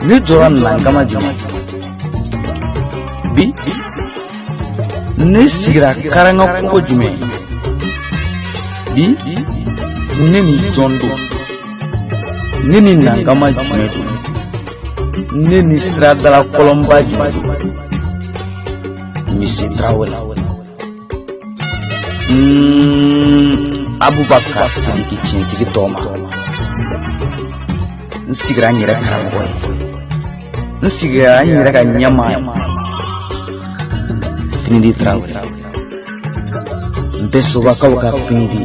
Ne jɔra nankama jumɛn? Bi ne sigira karanga kogo jumɛn? Bi ne ni jɔn don? Ne ni nankama jumɛn don? Ne ni siradala kɔlɔnba jumɛn don? Misi Tarawele, Abubakar Sidiki, tiɲɛtigi tɔgɔma. N sigira n yɛrɛ karamɔgɔ ye, n sigira n yɛrɛ ka ɲɛmaa ye, Finidi Tarawele. N bɛ sobakaw ka Finidi,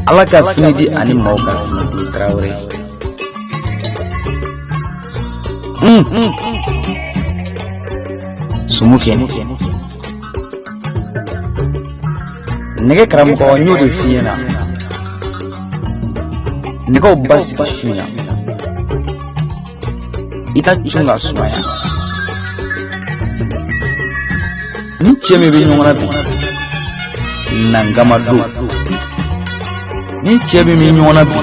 Ala ka Finidi ani maaw ka Finidi Tarawele. Sumu kɛ nɛgɛ karamɔgɔ, n y'o de f'i ɲɛna. Nɛgɛw basigi su in na, i ka cun ka sumaya. Ni cɛ min bɛ ɲɔgɔn na bi, nangama don. Ni cɛ min bɛ ɲɔgɔn na bi,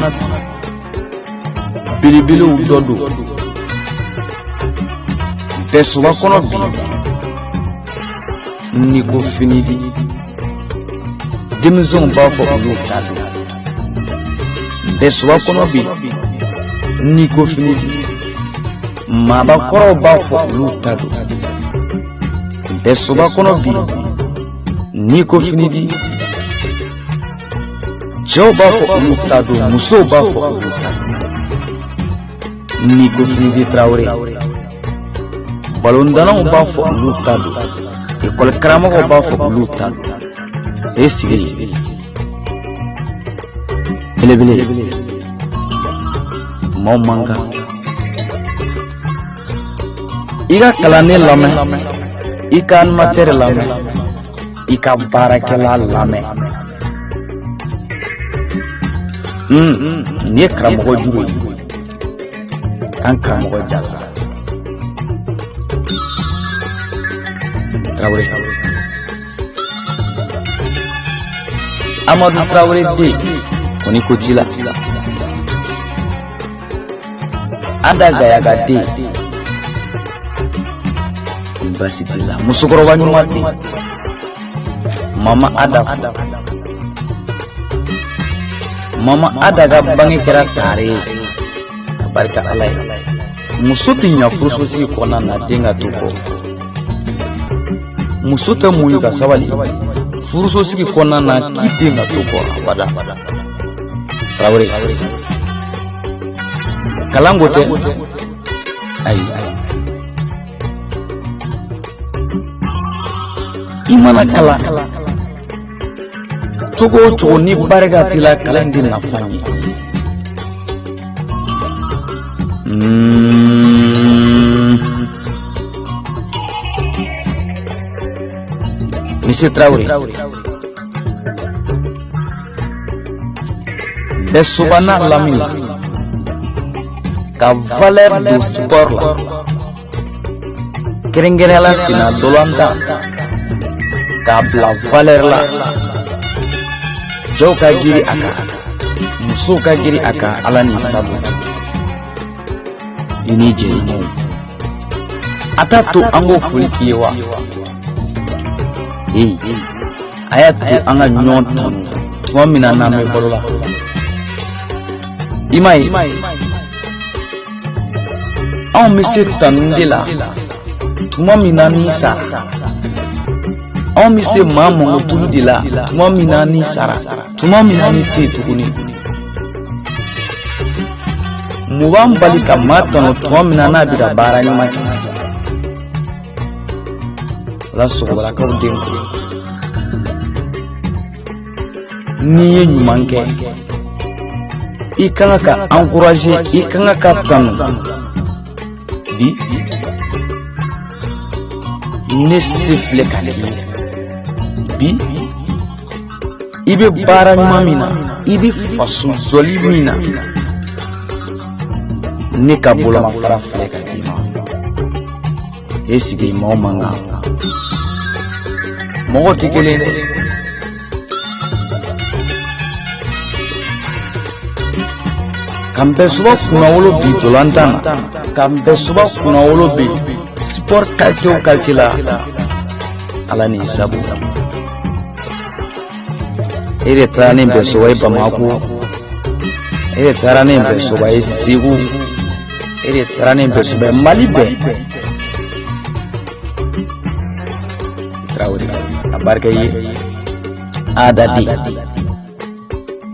belebelew dɔ don. Bɛsoba kɔnɔ bi, n'i ko Finidi, denmisɛnw b'a fɔ olu ta don. Bɛsoba kɔnɔ bi, n'i ko Finidi, maabakɔrɔw b'a fɔ olu ta don. Bɛsoba kɔnɔ bi, n'i ko Finidi, cɛw b'a fɔ olu ta don, musow b'a fɔ olu ta don. N'i ko Finidi Tarawele, balontannaw b'a fɔ olu ta don, ekɔli karamɔgɔw b'a fɔ olu ta don. E sigi belebele, maaw man kan. I ka kalanden lamɛn, i ka animatɛri lamɛn, i ka baarakɛla lamɛn. Nin ye karamɔgɔ juru ye, an karamɔgɔ jasa Tarawele, Amadu Tarawele den kɔni ko t'i la. Ada Gayaga den, baasi t'i la. Musokɔrɔba ɲuman den, Mama Ada fo. Mama Ada ka bange kɛra tare ye, a barika Ala ye. Muso tɛ ɲa furusosigi kɔnɔna na den ka to kɔ. Muso tɛ muɲu ka sabali furusosigi kɔnɔna na k'i den ka to kɔ abada. Tarawele, kalan ko tɛ, ayi. I mana kalan cogo o cogo, ni barika t'i la, kalan in tɛ nafa ɲɛ. Monsieur Traoré, bɛɛ soba n'a lamini ka valeur don sport la, kɛrɛnkɛrɛnnenya la senna ntolantan, k'a bila valeur la. Cɛw ka giri a kan, musow ka giri a kan. Ala ni sabu i ni jɛɲɔgɔnw, a t'a to an k'o foli k'i ye wa? Ee, a y'a to an ka ɲɔgɔn tanu tuma min na n'an bɛ balo la. I m'a ye, anw bɛ se tanu de la tuma min na n'i sara. Anw bɛ se maa mankutuli de la tuma min na n'i sara, tuma min na n'i tɛ yen tuguni. Mun b'an bali ka maa tanu tuma min na n'a bɛ ka baara ɲuman kɛ? O la, sogobalakaw den ko, n'i ye ɲuman kɛ, i ka kan ka encourager, i ka kan ka tanu. Bi ne se filɛ ka k'i ye bi, i bɛ baara ɲuman min na, i bɛ faso jɔli min na, ne ka bolomafara filɛ ka d'i ma. E sigi, maaw man kan, mɔgɔw tɛ kelen dɛ. Ka Nbɛsoba kunnawolo bi dolantan na, ka Nbɛsoba kunnawolo bi sport qualité o qualité la, Ala n'i sabu. E de taara ni Nbɛsoba ye Bamako, e de taara ni Nbɛsoba ye Segu, e de taara ni Nbɛsoba ye Mali bɛɛ. Tarawele, a barika i ye Ada den,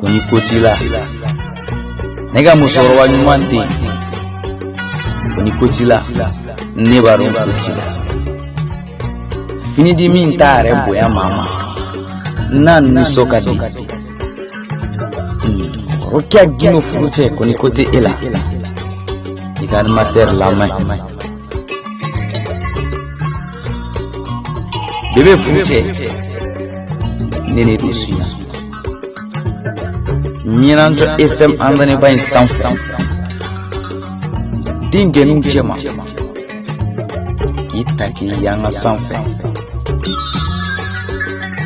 ko ni ko t'i la, ne ka musokɔrɔba ɲuman den, ko ni ko t'i la, ne b'a dɔn ko t'i la. Fini di min t'a yɛrɛ bonya maa ma, n'a nisɔn ka di. Rokiya Gindo furucɛ, ko ni ko tɛ e la, i ka animateur lamɛn. Bebe furucɛ, ne ne don su in na Ɲinantɔ FM andaneba in sanfɛ, denkɛninw cɛma k'i ta k'i yanga sanfɛ.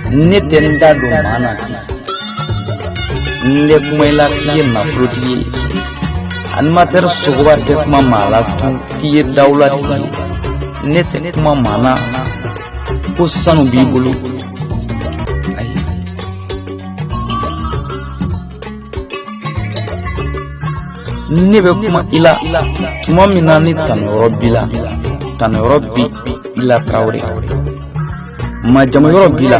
Ne tɛ n da don maa na ten, n tɛ kuma i la k'i ye nafolotigi ye. Animateur Sogoba tɛ kuma maa la tun k'i ye dawulatigi ye. Ne tɛ kuma maa na ko sanu b'i bolo. Ayi, ne bɛ kuma i la tuma min na ni tanuyɔrɔ b'i la, tanuyɔrɔ bi i la Tarawele, majamuyɔrɔ b'i la,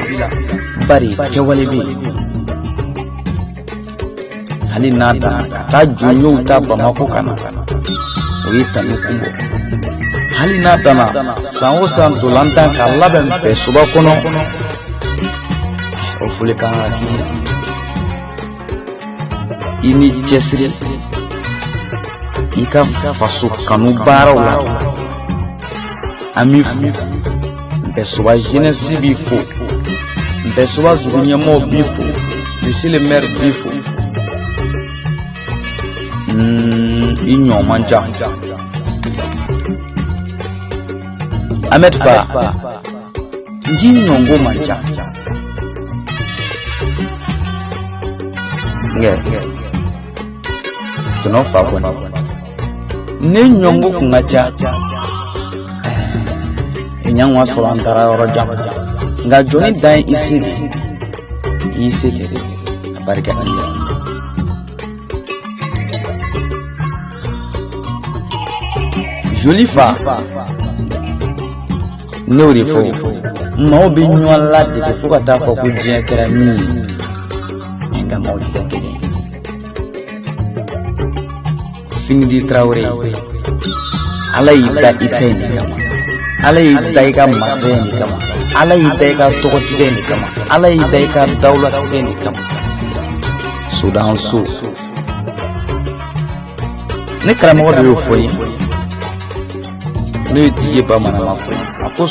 bari kɛwale bɛ yen. Hali n'a danna ka taa jɔnjɔnw ta Bamakɔ ka na, o ye tanu kun bɔ. Hali n'a danna san o san dolantan ka labɛn Nbɛsoba kɔnɔ, o foli kan ka k'i ye. I ni cɛsiri i ka faso kanu baaraw la, an b'i fo. Nbɛsoba jeunesse b'i fo, Nbɛsoba dugu ɲɛmɔgɔw b'i fo, monsieur le maire b'i fo. I ɲɔ man ca. Ahmed Fa, n k'i ɲɔngo man ca. Nkɛ tɔnɔ fa kɔni, ne ɲɔngo kun ka ca, e ɲanwa sɔrɔ an taara yɔrɔ jan. Nka jɔnni dan ye i se de ye, i y'i se kɛ, a barika i ye. Joli fa, ne y'o de fɔ, maaw bɛ ɲɔgɔn ladege fo ka taa fɔ ko diɲɛ kɛra min ye, nka maaw tɛ kɛ kelen ye. Finidi Tarawele, Ala y'i da i ta in de kama, Ala y'i da i ka masaya in de kama, Ala y'i da i ka tɔgɔtigɛ in de kama, Ala y'i da i ka dawulatigɛ in de kama. Sodan so, ne karamɔgɔ dɔ y'o fɔ n ye, n'o ye Dije Bamanama ko ye, a ko